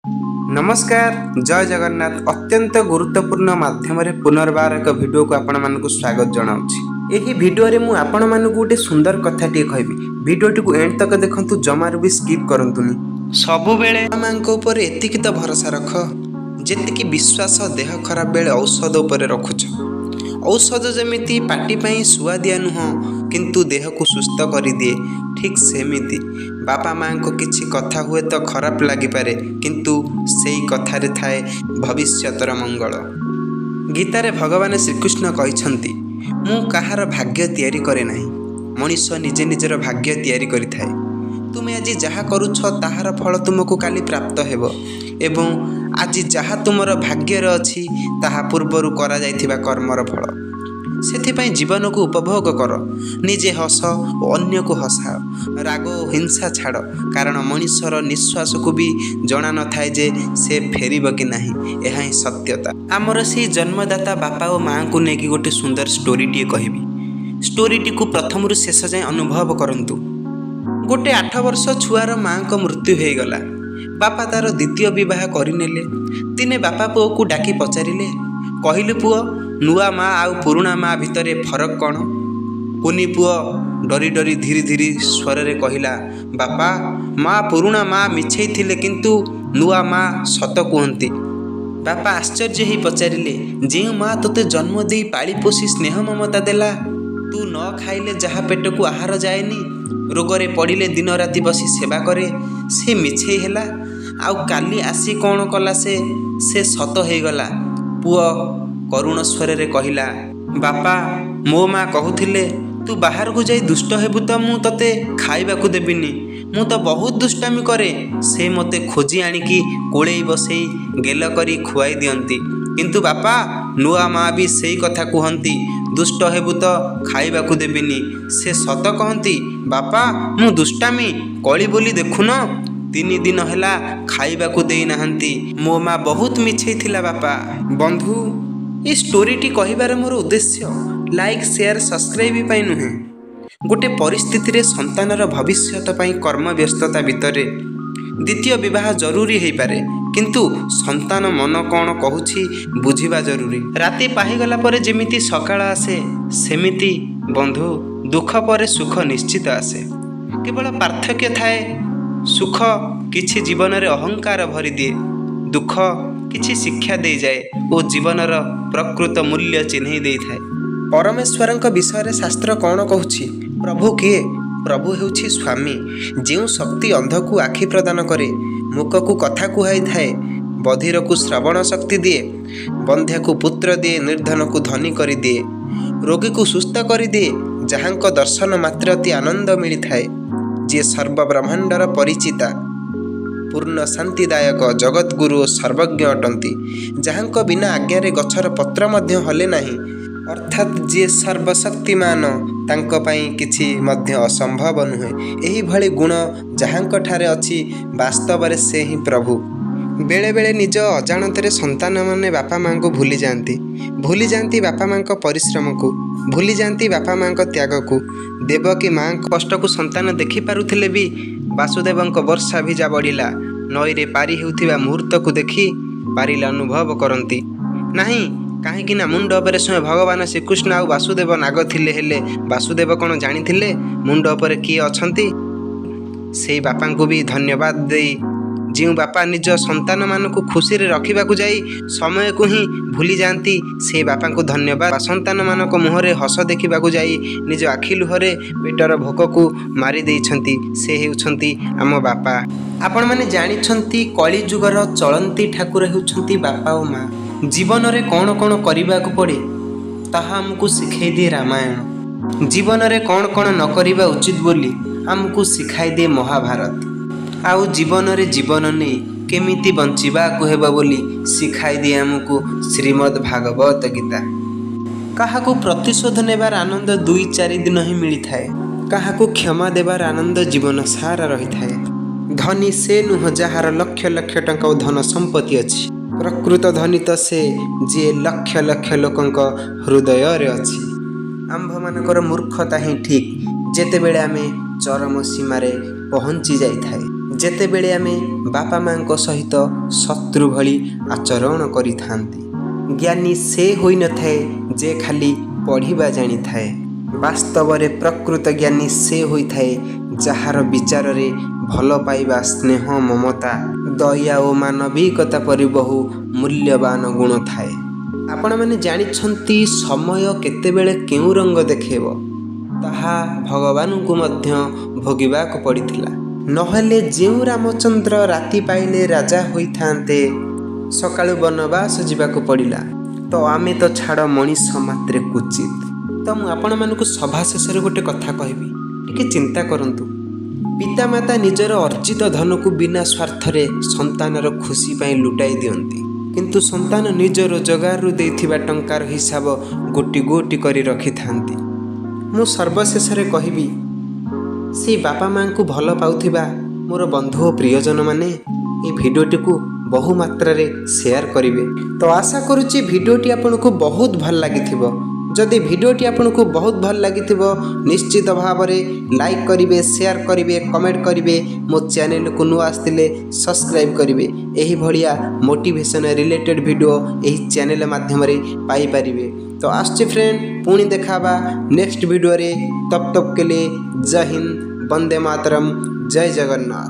ନମସ୍କାର, ଜୟ ଜଗନ୍ନାଥ। ଅତ୍ୟନ୍ତ ଗୁରୁତ୍ୱପୂର୍ଣ୍ଣ ମାଧ୍ୟମରେ ପୁନର୍ବାର ଏକ ଭିଡ଼ିଓକୁ ଆପଣମାନଙ୍କୁ ସ୍ୱାଗତ ଜଣାଉଛି। ଏହି ଭିଡ଼ିଓରେ ମୁଁ ଆପଣମାନଙ୍କୁ ଗୋଟେ ସୁନ୍ଦର କଥାଟିଏ କହିବି। ଭିଡ଼ିଓଟିକୁ ଏଣ୍ଡ ତକ ଦେଖନ୍ତୁ, ଜମାରୁ ବି ସ୍କିପ୍ କରନ୍ତୁନି। ସବୁବେଳେ ମାଙ୍କ ଉପରେ ଏତିକି ତ ଭରସା ରଖ, ଯେତିକି ବିଶ୍ୱାସ ଦେହ ଖରାପ ବେଳେ ଔଷଧ ଉପରେ ରଖୁଛ। ଔଷଧ ଯେମିତି ପାଟି ପାଇଁ ସୁଆଦିଆ ନୁହଁ, କିନ୍ତୁ ଦେହକୁ ସୁସ୍ଥ କରିଦିଏ, ଠିକ୍ ସେମିତି ବାପା ମାଆଙ୍କ କିଛି କଥା ହୁଏତ ଖରାପ ଲାଗିପାରେ, କିନ୍ତୁ ସେଇ କଥାରେ ଥାଏ ଭବିଷ୍ୟତର ମଙ୍ଗଳ। ଗୀତାରେ ଭଗବାନ ଶ୍ରୀକୃଷ୍ଣ କହିଛନ୍ତି, ମୁଁ କାହାର ଭାଗ୍ୟ ତିଆରି କରେ ନାହିଁ, ମଣିଷ ନିଜେ ନିଜର ଭାଗ୍ୟ ତିଆରି କରିଥାଏ। ତୁମେ ଆଜି ଯାହା କରୁଛ, ତାହାର ଫଳ ତୁମକୁ କାଲି ପ୍ରାପ୍ତ ହେବ ଏବଂ ଆଜି ଯାହା ତୁମର ଭାଗ୍ୟରେ ଅଛି, ତାହା ପୂର୍ବରୁ କରାଯାଇଥିବା କର୍ମର ଫଳ। ସେଥିପାଇଁ ଜୀବନକୁ ଉପଭୋଗ କର। ନିଜେ ହସ ଓ ଅନ୍ୟକୁ ହସାଅ। ରାଗ ଓ ହିଂସା ଛାଡ଼, କାରଣ ମଣିଷର ନିଶ୍ୱାସକୁ ବି ଜଣା ନଥାଏ ଯେ ସେ ଫେରିବ କି ନାହିଁ। ଏହା ହିଁ ସତ୍ୟତା। ଆମର ସେଇ ଜନ୍ମଦାତା ବାପା ଓ ମାଆଙ୍କୁ ନେଇକି ଗୋଟେ ସୁନ୍ଦର ଷ୍ଟୋରିଟିଏ କହିବି। ଷ୍ଟୋରିଟିକୁ ପ୍ରଥମରୁ ଶେଷ ଯାଏଁ ଅନୁଭବ କରନ୍ତୁ। ଗୋଟେ 8 ବର୍ଷ ଛୁଆର ମାଆଙ୍କ ମୃତ୍ୟୁ ହେଇଗଲା। ବାପା ତାର ଦ୍ୱିତୀୟ ବିବାହ କରିନେଲେ। ଦିନେ ବାପା ପୁଅକୁ ଡାକି ପଚାରିଲେ, କହିଲୁ ପୁଅ, ନୂଆ ମା ଆଉ ପୁରୁଣା ମା ଭିତରେ ଫରକ କ'ଣ? କୁନି ପୁଅ ଡରି ଡରି ଧୀରେ ଧୀରେ ସ୍ୱରରେ କହିଲା, ବାପା, ମା ପୁରୁଣା ମା ମିଛେଇ ଥିଲେ, କିନ୍ତୁ ନୂଆ ମା ସତ କୁହନ୍ତି। ବାପା ଆଶ୍ଚର୍ଯ୍ୟ ହେଇ ପଚାରିଲେ, ଯେଉଁ ମା ତୋତେ ଜନ୍ମ ଦେଇ ପାଳି ପୋଷି ସ୍ନେହ ମମତା ଦେଲା, ତୁ ନ ଖାଇଲେ ଯାହା ପେଟକୁ ଆହାର ଯାଏନି, ରୋଗରେ ପଡ଼ିଲେ ଦିନ ରାତି ବସି ସେବା କରେ, ସେ ମିଛେଇ ହେଲା, ଆଉ କାଲି ଆସି କ'ଣ କଲା ସେ? ସେ ସତ ହେଇଗଲା? ପୁଅ କରୁଣ ସ୍ୱରରେ କହିଲା, ବାପା, ମୋ ମା କହୁଥିଲେ, ତୁ ବାହାରକୁ ଯାଇ ଦୁଷ୍ଟ ହେବୁ ତ ମୁଁ ତତେ ଖାଇବାକୁ ଦେବିନି। ମୁଁ ତ ବହୁତ ଦୁଷ୍ଟାମି କରେ। ସେ ମୋତେ ଖୋଜି ଆଣିକି କୋଳେଇ ବସେଇ ଗେଲ କରି ଖୁଆଇ ଦିଅନ୍ତି। କିନ୍ତୁ ବାପା, ନୂଆ ମା ବି ସେଇ କଥା କୁହନ୍ତି, ଦୁଷ୍ଟ ହେବୁ ତ ଖାଇବାକୁ ଦେବିନି। ସେ ସତ କହନ୍ତି ବାପା। ମୁଁ ଦୁଷ୍ଟାମି କଳି ବୋଲି ଦେଖୁନ, 3 ଦିନ ହେଲା ଖାଇବାକୁ ଦେଇନାହାନ୍ତି। ମୋ ମା ବହୁତ ମିଛେଇ ଥିଲା ବାପା। ବନ୍ଧୁ, ଏ ଷ୍ଟୋରିଟି କହିବାର ମୋର ଉଦ୍ଦେଶ୍ୟ ଲାଇକ୍, ସେୟାର, ସବସ୍କ୍ରାଇବ୍ ପାଇଁ ନୁହେଁ। ଗୋଟେ ପରିସ୍ଥିତିରେ ସନ୍ତାନର ଭବିଷ୍ୟତ ପାଇଁ କର୍ମ ବ୍ୟସ୍ତତା ଭିତରେ ଦ୍ୱିତୀୟ ବିବାହ ଜରୁରୀ ହେଇପାରେ, କିନ୍ତୁ ସନ୍ତାନ ମନ କ'ଣ କହୁଛି ବୁଝିବା ଜରୁରୀ। ରାତି ପାହିଗଲା ପରେ ଯେମିତି ସକାଳ ଆସେ, ସେମିତି ବନ୍ଧୁ, ଦୁଃଖ ପରେ ସୁଖ ନିଶ୍ଚିତ ଆସେ। କେବଳ ପାର୍ଥକ୍ୟ ଥାଏ, ସୁଖ କିଛି ଜୀବନରେ ଅହଙ୍କାର ଭରିଦିଏ, ଦୁଃଖ କିଛି ଶିକ୍ଷା ଦେଇଯାଏ ଓ ଜୀବନର ପ୍ରକୃତ ମୂଲ୍ୟ ଚିହ୍ନେଇ ଦେଇଥାଏ। ପରମେଶ୍ୱରଙ୍କ ବିଷୟରେ ଶାସ୍ତ୍ର କ'ଣ କହୁଛି? ପ୍ରଭୁ କିଏ? ପ୍ରଭୁ ହେଉଛି ସ୍ୱାମୀ। ଯେଉଁ ଶକ୍ତି ଅନ୍ଧକୁ ଆଖି ପ୍ରଦାନ କରେ, ମୂକକୁ କଥା କୁହାଇଥାଏ, ବଧିରକୁ ଶ୍ରବଣ ଶକ୍ତି ଦିଏ, ବନ୍ଧ୍ୟାକୁ ପୁତ୍ର ଦିଏ, ନିର୍ଦ୍ଧନକୁ ଧନୀ କରିଦିଏ, ରୋଗୀକୁ ସୁସ୍ଥ କରିଦିଏ, ଯାହାଙ୍କ ଦର୍ଶନ ମାତ୍ରେ ଅତି ଆନନ୍ଦ ମିଳିଥାଏ, ଯିଏ ସର୍ବବ୍ରହ୍ମାଣ୍ଡର ପରିଚିତା, ପୂର୍ଣ୍ଣ ଶାନ୍ତିଦାୟକ, ଜଗଦ୍ଗୁରୁ ଓ ସର୍ବଜ୍ଞ ଅଟନ୍ତି, ଯାହାଙ୍କ ବିନା ଆଜ୍ଞାରେ ଗଛର ପତ୍ର ମଧ୍ୟ ହଲେ ନାହିଁ, ଅର୍ଥାତ୍ ଯିଏ ସର୍ବଶକ୍ତିମାନ, ତାଙ୍କ ପାଇଁ କିଛି ମଧ୍ୟ ଅସମ୍ଭବ ନୁହେଁ, ଏହିଭଳି ଗୁଣ ଯାହାଙ୍କଠାରେ ଅଛି, ବାସ୍ତବରେ ସେ ହିଁ ପ୍ରଭୁ। ବେଳେବେଳେ ନିଜ ଅଜାଣତରେ ସନ୍ତାନମାନେ ବାପା ମାଆଙ୍କୁ ଭୁଲିଯାଆନ୍ତି। ଭୁଲିଯାଆନ୍ତି ବାପା ମାଆଙ୍କ ପରିଶ୍ରମକୁ, ଭୁଲିଯାଆନ୍ତି ବାପା ମାଆଙ୍କ ତ୍ୟାଗକୁ। ଦେବକୀ ମାଆଙ୍କ କଷ୍ଟକୁ ସନ୍ତାନ ଦେଖିପାରୁଥିଲେ ବି ବାସୁଦେବଙ୍କ ବର୍ଷା ଭିଜା ବଢ଼ିଲା ନଈରେ ପାରି ହେଉଥିବା ମୁହୂର୍ତ୍ତକୁ ଦେଖି ପାରିଲେ, ଅନୁଭବ କରନ୍ତି ନାହିଁ। କାହିଁକି ନା ମୁଣ୍ଡ ଉପରେ ସ୍ୱୟଂ ଭଗବାନ ଶ୍ରୀକୃଷ୍ଣ ଆଉ ବାସୁଦେବ ନାଗ ଥିଲେ। ହେଲେ ବାସୁଦେବ କ'ଣ ଜାଣିଥିଲେ ମୁଣ୍ଡ ଉପରେ କିଏ ଅଛନ୍ତି? ସେଇ ବାପାଙ୍କୁ ବି ଧନ୍ୟବାଦ ଦେଇ, ଯେଉଁ ବାପା ନିଜ ସନ୍ତାନମାନଙ୍କୁ ଖୁସିରେ ରଖିବାକୁ ଯାଇ ସମୟକୁ ହିଁ ଭୁଲି ଯାଆନ୍ତି, ସେଇ ବାପାଙ୍କୁ ଧନ୍ୟବାଦ। ସନ୍ତାନମାନଙ୍କ ମୁହଁରେ ହସ ଦେଖିବାକୁ ଯାଇ ନିଜ ଆଖି ଲୁହରେ ପେଟର ଭୋକକୁ ମାରି ଦେଇଛନ୍ତି, ସେ ହେଉଛନ୍ତି ଆମ ବାପା। ଆପଣମାନେ ଜାଣିଛନ୍ତି, କଳିଯୁଗର ଚଳନ୍ତି ଠାକୁର ହେଉଛନ୍ତି ବାପା ଓ ମା। ଜୀବନରେ କ'ଣ କ'ଣ କରିବାକୁ ପଡ଼େ, ତାହା ଆମକୁ ଶିଖେଇ ଦିଏ ରାମାୟଣ। ଜୀବନରେ କ'ଣ କ'ଣ ନ କରିବା ଉଚିତ ବୋଲି ଆମକୁ ଶିଖାଇ ଦିଏ ମହାଭାରତ। ଆଉ ଜୀବନରେ ଜୀବନ ନେଇ କେମିତି ବଞ୍ଚିବାକୁ ହେବ ବୋଲି ଶିଖାଇ ଦିଏ ଆମକୁ ଶ୍ରୀମଦ୍ ଭାଗବତ ଗୀତା। କାହାକୁ ପ୍ରତିଶୋଧ ନେବାର ଆନନ୍ଦ 2-4 ଦିନ ହିଁ ମିଳିଥାଏ, କାହାକୁ କ୍ଷମା ଦେବାର ଆନନ୍ଦ ଜୀବନ ସାରା ରହିଥାଏ। ଧନୀ ସେ ନୁହଁ ଯାହାର ଲକ୍ଷ ଲକ୍ଷ ଟଙ୍କା ଓ ଧନ ସମ୍ପତ୍ତି ଅଛି। ପ୍ରକୃତ ଧନୀ ତ ସେ ଯିଏ ଲକ୍ଷ ଲକ୍ଷ ଲୋକଙ୍କ ହୃଦୟରେ ଅଛି। ଆମ୍ଭମାନଙ୍କର ମୂର୍ଖତା ହିଁ ଠିକ୍ ଯେତେବେଳେ ଆମେ ଚରମ ସୀମାରେ ପହଞ୍ଚି ଯାଇଥାଏ। ଯେତେବେଳେ ଆମେ ବାପା ମାଆଙ୍କ ସହିତ ଶତ୍ରୁ ଭଳି ଆଚରଣ କରିଥାନ୍ତି। ଜ୍ଞାନୀ ସେ ହୋଇନଥାଏ ଯେ ଖାଲି ପଢ଼ିବା ଜାଣିଥାଏ। ବାସ୍ତବରେ ପ୍ରକୃତ ଜ୍ଞାନୀ ସେ ହୋଇଥାଏ ଯାହାର ବିଚାରରେ ଭଲ ପାଇବା, ସ୍ନେହ, ମମତା, ଦୟା ଓ ମାନବିକତା ପରି ବହୁ ମୂଲ୍ୟବାନ ଗୁଣ ଥାଏ। ଆପଣମାନେ ଜାଣିଛନ୍ତି, ସମୟ କେତେବେଳେ କେଉଁ ରଙ୍ଗ ଦେଖେଇବ ତାହା ଭଗବାନଙ୍କୁ ମଧ୍ୟ ଭୋଗିବାକୁ ପଡ଼ିଥିଲା। ନହେଲେ ଯେଉଁ ରାମଚନ୍ଦ୍ର ରାତି ପାଇଲେ ରାଜା ହୋଇଥାନ୍ତେ, ସକାଳୁ ବନବାସ ଯିବାକୁ ପଡ଼ିଲା। ତ ଆମେ ତ ଛାଡ଼, ମଣିଷ ମାତ୍ରେ କୁଚିତ। ତ ମୁଁ ଆପଣମାନଙ୍କୁ ସଭା ଶେଷରେ ଗୋଟେ କଥା କହିବି, ଟିକେ ଚିନ୍ତା କରନ୍ତୁ। ପିତାମାତା ନିଜର ଅର୍ଜିତ ଧନକୁ ବିନା ସ୍ୱାର୍ଥରେ ସନ୍ତାନର ଖୁସି ପାଇଁ ଲୁଟାଇ ଦିଅନ୍ତି, କିନ୍ତୁ ସନ୍ତାନ ନିଜ ରୋଜଗାରରୁ ଦେଇଥିବା ଟଙ୍କାର ହିସାବ ଗୋଟି ଗୋଟି କରି ରଖିଥାନ୍ତି। ମୁଁ ସର୍ବଶେଷରେ କହିବି, ସେଇ ବାପା ମାଆଙ୍କୁ ଭଲ ପାଉଥିବା ମୋର ବନ୍ଧୁ ଓ ପ୍ରିୟଜନମାନେ ଏ ଭିଡ଼ିଓଟିକୁ ବହୁ ମାତ୍ରାରେ ସେୟାର କରିବେ। ତ ଆଶା କରୁଛି ଭିଡ଼ିଓଟି ଆପଣଙ୍କୁ ବହୁତ ଭଲ ଲାଗିଥିବ। ଯଦି ଭିଡ଼ିଓଟି ଆପଣଙ୍କୁ ବହୁତ ଭଲ ଲାଗିଥିବ, ନିଶ୍ଚିତ ଭାବରେ ଲାଇକ୍ କରିବେ, ସେୟାର କରିବେ, କମେଣ୍ଟ କରିବେ। ମୋ ଚ୍ୟାନେଲକୁ ନୂଆ ଆସିଥିଲେ ସବସ୍କ୍ରାଇବ୍ କରିବେ। ଏହିଭଳିଆ ମୋଟିଭେସନ୍ ରିଲେଟେଡ଼୍ ଭିଡ଼ିଓ ଏହି ଚ୍ୟାନେଲ ମାଧ୍ୟମରେ ପାଇପାରିବେ। ତ ଆସୁଛି ଫ୍ରେଣ୍ଡ, ପୁଣି ଦେଖା ହେବା ନେକ୍ସଟ ଭିଡ଼ିଓରେ। तब तक के लिए ଜୟ ହିନ୍ଦ, ବନ୍ଦେ ମାତରମ୍, ଜୟ ଜଗନ୍ନାଥ।